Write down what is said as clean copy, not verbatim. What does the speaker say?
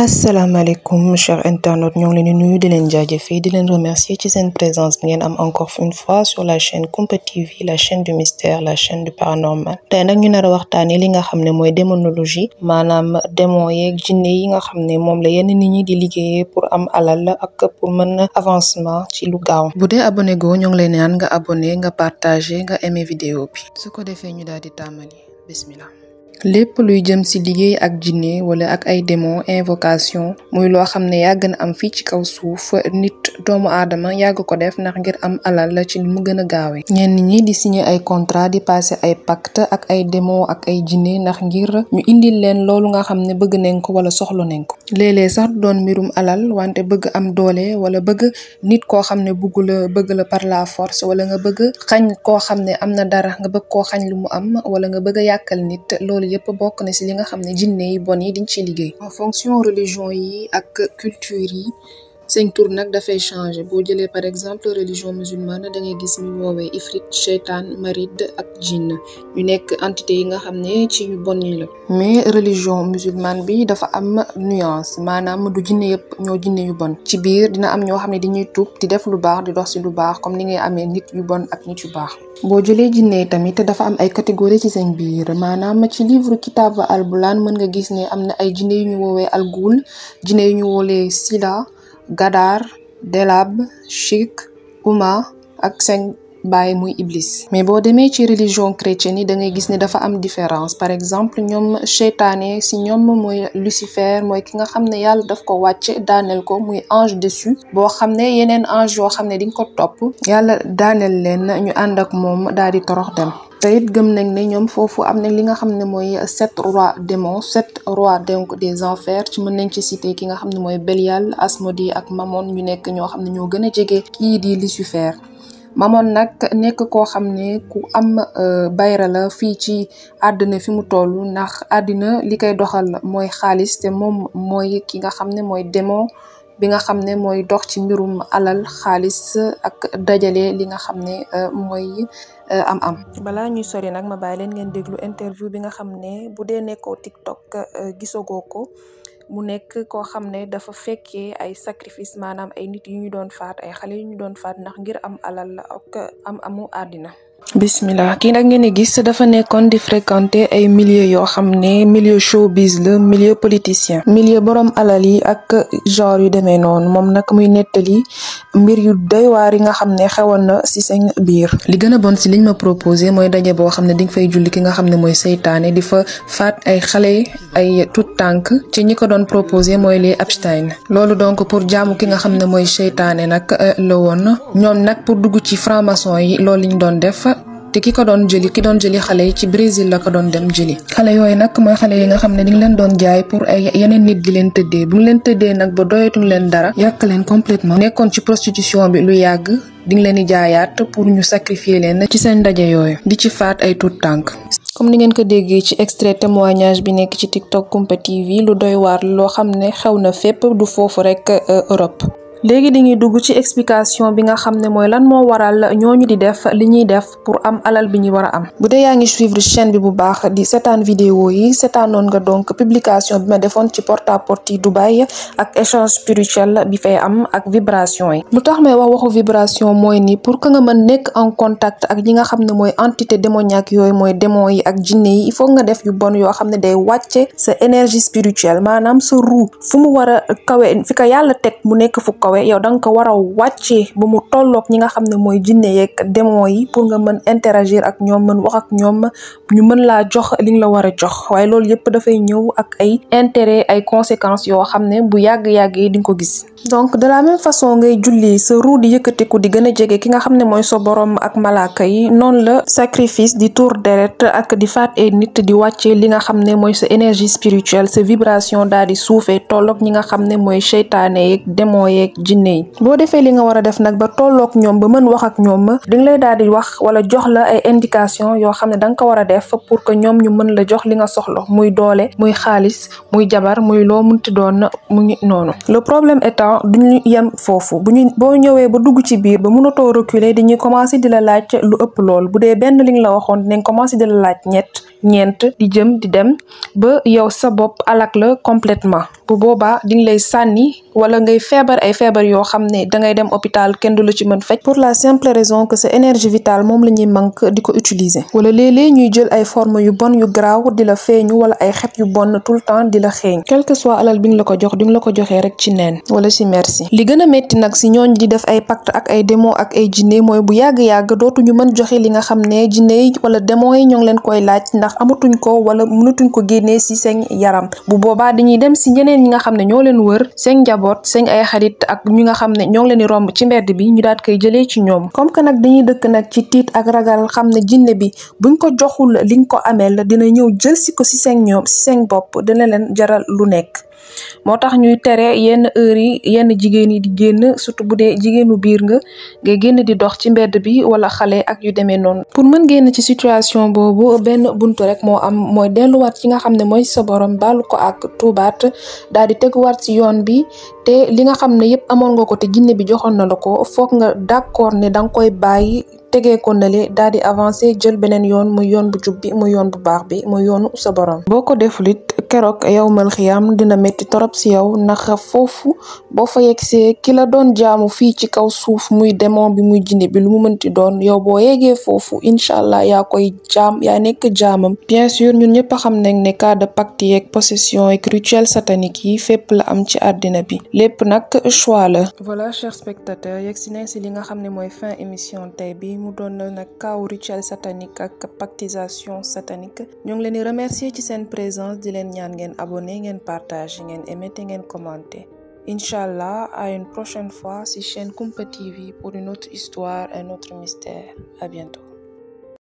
asalaamaaleykum chers internautes ñoo ngi leen di nuyu di leen jaajëfee di leen remercier ci seen présence bi ngeen am encore une fois sur la chaîne Kumpa TV la chaîne du mystère la chaîne du paranormal. tey nag ñu nar a waxtaanee li nga xam ne mooy démonologie maanaam démon yeeg jinne yi nga xam ne moom la yenn nit ñi di liggéeyee pour am alal ak pour mën avancement ci lu gaaw. bu dee abonné go ñoo ngi lay ñaan nga abonné nga partagé nga aimé vidéo bi su ko defee ñu daal di tàmbali bismillah. lépp luy jëm ci liggéey ak jinne wala ak ay démon invocation muy loo xam ne yàgg na am fii ci kaw suuf nit doomu aadama yàgg ko def ndax ngir am alal la ci mu gën a gaawee. ñenn ñi di signer ay contrat di passer ay pacte ak ay démon ak ay jinne ndax ngir ñu indil leen loolu nga xam ne bëgg nañ ko wala soxla nañ ko. léeg-léeg sax doon mbirum alal wante bëgg am doole wala bëgg nit koo xam ne bëgg la par la force wala nga bëgg xañ koo xam ne am na dara nga bëgg koo xañ lu mu am wala nga bëgg a yàkkal nit loolu yëpp bokk na ci li nga xam ne jinne yi bon yi diñ ci liggéey. en fonction religion yi ak culture yi seen tur nag dafay changer boo jëlee par exemple religion musulmane da ngay gis ñu woowee ifrit seytaan marid ak jinn ñu nekk entité yi nga xam ne ci yu bon yi la. mais religion musulmane bi dafa am nuance maanaam du jinne yëpp ñoo jinne yu bon ci biir dina am ñoo xam ne dañuy tuub di def lu baax di dox ci lu baax comme ni ngay amee nit yu bon ak nit yu baax. boo jëlee jinne tamit dafa am ay catégorie ci seen biir maanaam ci livre kitab al-Bulaan mën nga gis ne am na ay jinne yu ñu woowee al-Ghul jinne yu ñu woowee Sila Gadar Delab Chik Uma ak seen baay muy Iblis. mais boo demee ci religion chrétienne yi da ngay gis ne dafa am différence par exemple ñoom seytaane si ñoom mooy Lucifer mooy ki nga xam ne yàlla daf ko wàcce daaneel ko muy ange déchu boo xam ne yeneen ange yoo xam ne diñ ko topp yàlla daaneel leen ñu ànd ak moom daal di torox dem. te it gëm nañ ne ñoom foofu am nañ li nga xam ne mooy 7 rois démons 7 rois donc des enfers ci mën nañ ci citer ki nga xam ne mooy Bélial Asmodi ak Mamon ñu nekk ñoo xam ne ñoo gën a jege kii di Lucifer. Mamon nag nekk koo xam ne ku am bayra la fii ci àddina fi mu toll ndax àddina li koy doxal mooy xaalis te moom mooy ki nga xam ne mooy démon bi nga xam ne mooy dox ci mbirum alal xaalis ak dajale li nga xam ne mooy am. balaa ñuy sori nag ma bàyyi leen ngeen déglu interview bi nga xam ne bu dee nekkoo TikTok gisagoo ko mu nekk koo xam ne dafa fekkee ay sacrifice maanaam ay nit yu ñu doon faat ay xale yu ñu doon faat ndax ngir am alal ak amu àddina. bismillah kii nag ngeen di gis dafa nekkoon di fréquenter ay milieu yoo xam ne milieu showbiz la milieu politicien milieu borom alal yi ak genre yu demee noonu moom nag muy nettali mbir yu doy waar yi nga xam ne xewoon na ci seen biir. li gën a bon ci liñ ma proposé mooy daje boo xam ne dinga fay julli ki nga xam ne mooy seytaane di fa faat ay xale ay tout tànk ci ñi ko doon proposé mooy les Epstein loolu donc pour jaamu ki nga xam ne mooy seytaane nag la woon ñoom nag pour dugg ci franc-maçon yi loolu liñ doon def. te ki doon jëli xale yi ci Brésil la ko doon dem jëli xale yooyu nag mooy xale yi nga xam ne di nga leen doon jaay pour ay yeneen nit di leen tëddee bu ngi leen tëddee nag ba doyatuñ leen dara yàq leen complètement nekkoon ci prostitution bi lu yàgg di nga leen di jaayaat pour ñu sacrifier leen ci seen ndaje yooyu di ci faat ay tout tànk comme ni ngeen ko déggee ci extrait témoignage bi nekk ci TikTok Kumpa TV lu doy waar loo xam ne xew na fépp du foofu rek Europe. léegi dañuy dugg ci explication bi nga xam ne mooy lan moo waral ñooñu di def li ñuy def pour am alal bi ñu war a am. bu dee yaa ngi suivre chaîne bi bu baax di seetaan vidéo yi seetaanoon nga donc publication bi ma defoon ci porte à porte yi Dubaï ak échange spirituel bi fay am ak vibration yi. lu tax may waxu vibration mooy ni pour que nga mën nekk en contact ak ñi nga xam ne mooy entité démoniaque yooyu mooy démon yi ak jinne yi il faut nga def yu bon yoo xam ne day wàcce sa énergie spirituelle maanaam sa ruu fu mu war a kawe fi ko yàlla teg mu nekk fu kawe yow da nga ko war a wàccee ba mu tolloog ñi nga xam ne mooy jinne yeeg démon yi pour nga mën interagir ak ñoom mën wax ak ñoom ñu mën laa jox li nga la war a jox waaye loolu yëpp dafay ñëw ak ay intérêt ay conséquences yoo xam ne bu yàgg-yàgg yi di nga ko gis. donc de la même façon ngay julli sa ruu di yëkkatiku di gën a jege ki nga xam ne mooy sa borom ak malaaka yi noonu la sacrifice di tour deret ak di faat ay nit di wàccee li nga xam ne mooy sa énergie spirituelle sa vibration daal di suufee tolloog ñi nga xam ne mooy seytaane yeeg démon yeeg jinne yi. boo defee li nga war a def nag ba tolloog ñoom ba mën wax ak ñoom di nga lay daal di wax wala jox la ay indication yoo xam ne da nga ko war a def pour que ñoom ñu mën la jox li nga soxla muy doole muy xaalis muy jabar muy loo munti doon mu ngi noonu. le problème étant duñu yem foofu boo ñëwee ba dugg ci biir ba mënatoo reculer dañuy commencer di la laaj lu ëpp lool bu dee benn li nga la waxoon dinañ commencer di la laaj ñett ñeent di jëm di dem ba yow sa bopp alak la complètement bu boobaa di lay sànni wala ngay feebar ay feebar yoo xam ne dangay dem hôpital kenn du la ci mën faj pour la simple raison que sa énergie vitale moom la ñuy manque di ko utiliser. wala léeg-léeg ñuy jël ay forme yu bon yu garaaw di la feeñu wala ay xet yu bon tout le temps di la xeeñ quel que soit alal bi nga la ko jox di nga la ko joxee rek ci neen wala ci merci. li gën a metti nag si ñooñ di def ay pacte ak ay démon ak ay jinne mooy bu yàgg-yàgg dootuñu mën joxe li nga xam ne jinne yi wala démon yi ñoo ngi leen koy laaj ndax amatuñ ko wala mënatuñ ko génnee si seen yaram bu boobaa dañuy dem si ñeneen ñi nga xam ne ñoo leen wër seen njaboot seen ay xarit ak ñi nga xam ne ñoo ngi leen di romb ci mbedd bi ñu daat koy jëlee ci ñoom comme que nag dañuy dëkk nag ci tiit ak ragal xam ne jinne bi buñ ko joxul liñ ko ameel dina ñëw jël si ko si seen ñoom si seen bopp dina leen jaral lu nekk moo tax ñuy tere yenn heure yi yenn jigéen yi di génn surtout bu dee jigéenu biir nga ngay génn di dox ci mbedd bi wala xale ak yu demee noonu pour mën génn ci situation boobu benn buntu rek moo am mooy delluwaat ci nga xam ne mooy sa borom baalu ko ak tuubaat daal di teguwaat ci yoon bi te li nga xam ne yépp amoon nga ko te jinne bi joxoon na la ko foog nga d'accord ne danga koy bàyyi tegee ko nale daal di avancer jël beneen yoon muy yoon bu jub bi muy yoon bu baax bi muy yoonu sa borom boo ko defulit keroog yawmal xiyaam dina métti torop si yow ndax foofu boo fa yegsee ki la doon jaamu fii ci kaw suuf muy démon bi muy jinne bi lu mu mënti doon yow boo yeggee foofu incha allah yaa koy jaam yaa nekk jaamam bien sûr ñun ñëpp a xam nañ ne cas de pacte yeeg possession yeeg rituel satanique yi fépp la am ci àddina bi lépp nag choix la. voilà chers spectateurs yegsi nañ si li nga xam ne mooy fin émission tey bi mu doon nag kaw rituel satanique ak pactisation satanique ñoo ngi leen di remercier ci seen présence di leen ñaan ngeen abonné ngeen partage ngeen aimé te ngeen commenté Inch'Allah à une prochaine fois sur chaîne Kumpa TV pour une autre histoire un autre mystère à bientôt.